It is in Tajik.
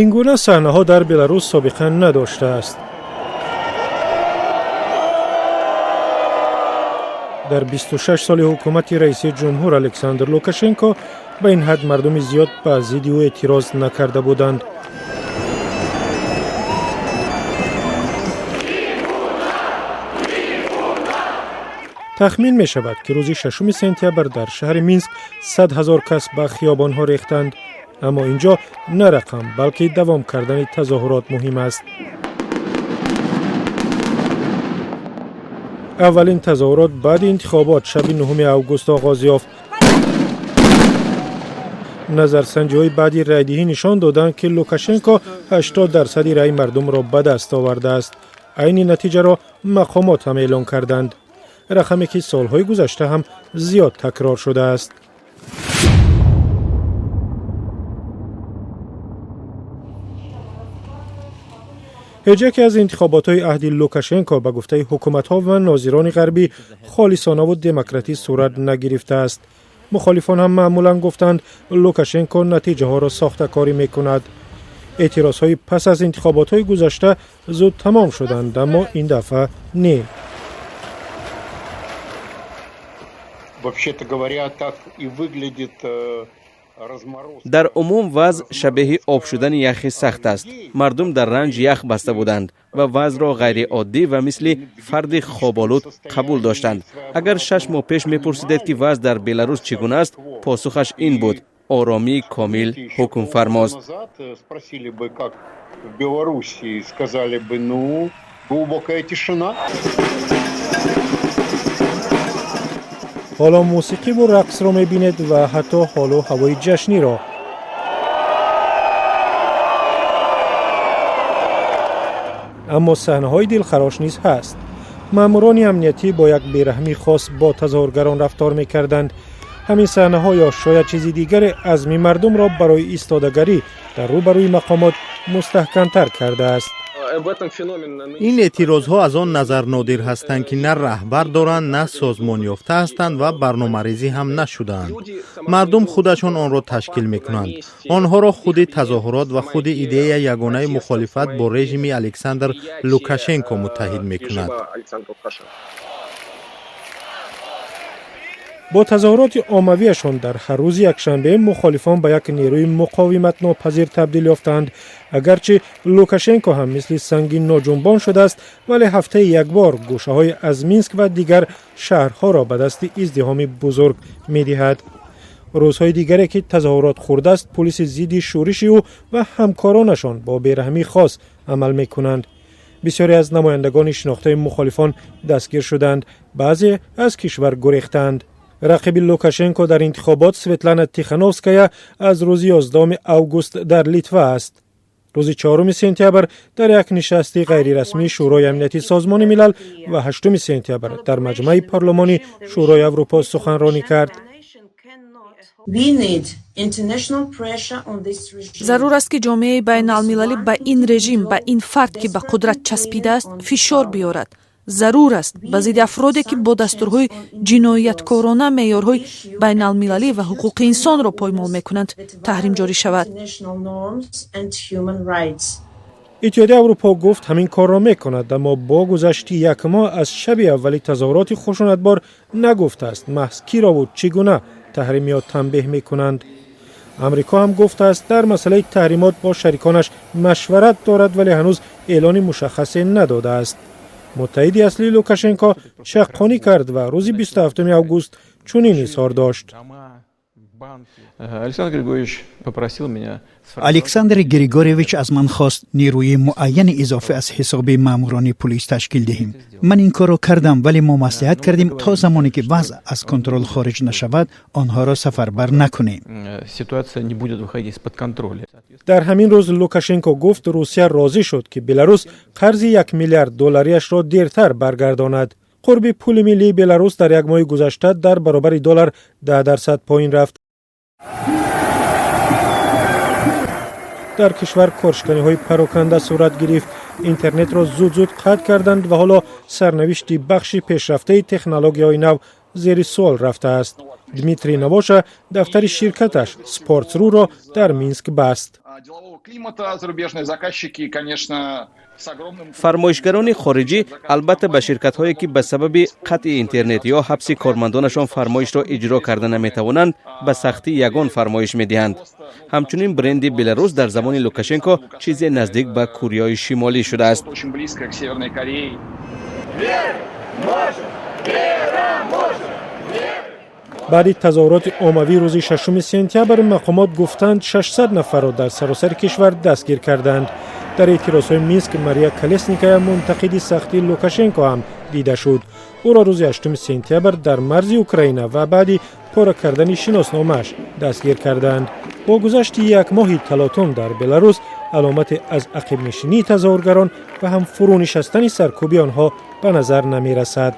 Ин гуна саҳнаҳо дар Беларус собиқа надоштааст. Дар 26 соли ҳукумати раиси ҷумҳур Александр Лукашенко ба ин ҳад мардуми зиёд ба зидди ӯ эътироз накарда буданд. Тахмин мешавад, ки рӯзи 6 сентябр дар шаҳри Минск 100 000 кас ба хиёбонҳо рехтанд. Аммо ин ҷо на рақам, балки давом кардани тазоҳурот муҳим аст. Аввалин тазоҳурот баъди интихобот шаби 9 август оғоз ёфт. Назарсанҷиҳои баъди райдиҳӣ нишон доданд, ки Лукашенко 80 дарсади раъи мардумро ба даст овардааст. Айни натиҷаро мақомот ҳам эълон карданд, рақаме ки солҳои гузашта ҳам зиёд такрор шудааст. Ҳеҷ яке аз интихоботҳои аҳди Лукашенко, ба гуфтаи ҳукуматҳо ва нозирони ғарбӣ, холисонаву демократӣ сурат нагирифтааст. Мухолифон ҳам маъмулан гуфтанд, Лукашенко натиҷаҳоро сохтакорӣ мекунад. Эътирозҳои пас аз интихоботҳои гузашта зуд тамом шуданд, аммо ин дафъа не. Вообще-то говоря, так и выглядит Дар умум вазъ шабеҳи об шудани яхи сахт аст. Мардум дар ранҷ ях баста буданд ва вазъро ғайриоддӣ ва мисли фарди хоболуд қабул доштанд. Агар 6 моҳ пеш мепурсидед, ки вазъ дар Беларус чӣ гуна аст, посухаш ин буд: оромии комил ҳукмфармост. Спросили бы, как в Белоруссии, сказали бы: ну, глубокая тишина. Ҳоло мусиқиву рақсро мебинед ва ҳатто ҳолу ҳавои ҷашниро. Аммо саҳнаҳои дилхарош низ ҳаст. Маъмурони амниятӣ бо як бераҳмии хос бо тазоҳургарон рафтор мекарданд. Ҳамин саҳнаҳо ё шояд чизи дигаре азми мардумро барои истодагарӣ дар рӯ ба рӯи мақомот мустаҳкамтар кардааст. Ин эътирозҳо аз он назар нодир ҳастанд, ки на раҳбар доранд, на созмонёфта ҳастанд ва барномарезӣ ҳам нашудаанд. Мардум худашон онро ташкил мекунанд. Онҳоро худи тазоҳурот ва худи идеяи ягонаи мухолифат бо режими Александр Лукашенко муттаҳид мекунад. Бо тазоҳуроти оммавиашон дар ҳар рӯзи якшанбе мухолифон ба як нерӯи муқовиматнопазир табдил ёфтаанд. Агарчи Лукашенко ҳам мисли санги ноҷунбон шудааст, вале ҳафтаи якбор гӯшаҳои аз Минск ва дигар шаҳрҳоро ба дасти издиҳоми бузург медиҳад. Рӯзҳои дигаре ки тазоҳурот хурдааст, пулиси зидди шӯриши ӯ ва ҳамкоронашон бо бераҳмии хос амал мекунанд. Бисёре аз намояндагони шинохтаи мухолифон дастгир шуданд, баъзе аз кишвар гурехтанд. Рақиби Лукашенко дар интихобот, Светлана Тихановская, аз рӯзи 11 август дар Литва аст. Рӯзи 4 сентябр дар як нишасти ғайрирасмии Шӯрои амнияти Созмони Милал ва 8 сентябр дар маҷмаи парлумони Шӯрои Аврупо суханронӣ кард. Зарур аст, ки ҷомеаи байналмилалӣ ба ин режим, ба ин фард, ки ба қудрат часпидааст, фишор биёрад. Зарур аст ба зидди афроде, ки бо дастурҳои ҷинояткорона меъёрҳои байналмилалӣ ва ҳуқуқи инсонро поймол мекунанд, таҳрим ҷорӣ шавад. Иттиҳодияи Аврупо гуфт, ҳамин корро мекунад, аммо бо гузашти як моҳ аз шаби аввали тазоҳуроти хушунатбор нагуфтааст, маҳз кирову чӣ гуна таҳрим ё танбеҳ мекунанд. Амрико ҳам гуфтааст, дар масъалаи таҳримот бо шариконаш машварат дорад, вале ҳанӯз эълони мушаххасе надодааст. Муттаҳиди аслии Лукашенко чаққонӣ кард ва рӯзи 27 август чунин изҳор дошт: Александр Григорьевич попросил меня. Александр Григорьевич аз ман хост, нерӯи муайяни изофӣ аз ҳисоби маъмурони пулис ташкил диҳем. Ман ин корро кардам, вале мо маслиҳат кардем, то замоне ки вазъ аз контрол хориҷ нашавад, онҳоро сафарбар накунем. Ситуация не будет выходить из-под контроля. Дар ҳамин рӯз Лукашенко гуфт, Русия розӣ шуд, ки Беларус қарзи 1 миллиард доллариашро дертар баргардонад. Қурби пули миллии Беларус дар як моҳи гузашта дар баробари доллар 10% поин рафт. Дар кишвар коршиканиҳои пароканда сурат гирифт, интернетро зуд-зуд қатъ карданд ва ҳоло сарнавишти бахши пешрафтаи технологияҳои нав зери суол рафтааст. Дмитрий Навоша дафтари ширкаташ Спортсруро дар Минск баст. Климата зарубежные заказчики, конечно, с огромным. Фармоишгарони хориҷӣ албатта ба ширкатҳое, ки ба сабаби қатъи интернет ё ҳабси кормандонашон фармоишро иҷро карда наметавонанд, ба сахтӣ ягон фармоиш медиҳанд. Ҳамчунин бренди Беларус дар замони Лукашенко чизе наздик ба Кӯреяи Шимолӣ шудааст. Очень близко к Северной Корее. Может! Вера может! Баъди тазоҳуроти оммавии рӯзи 6 сентябр мақомот гуфтанд, 600 нафарро дар саросари кишвар дастгир карданд. Дар эътирозҳои Минск Мария Колесникая, мунтақиди сахти Лукашенко, ҳам дида шуд. Ӯро рӯзи 8 сентябр дар марзи Украина ва баъди пора кардани шиносномааш дастгир карданд. Бо гузашти як моҳи талотум дар Беларус аломате аз ақибнишинии тазоҳургарон ва ҳам фурӯнишастани саркӯби онҳо ба назар намерасад.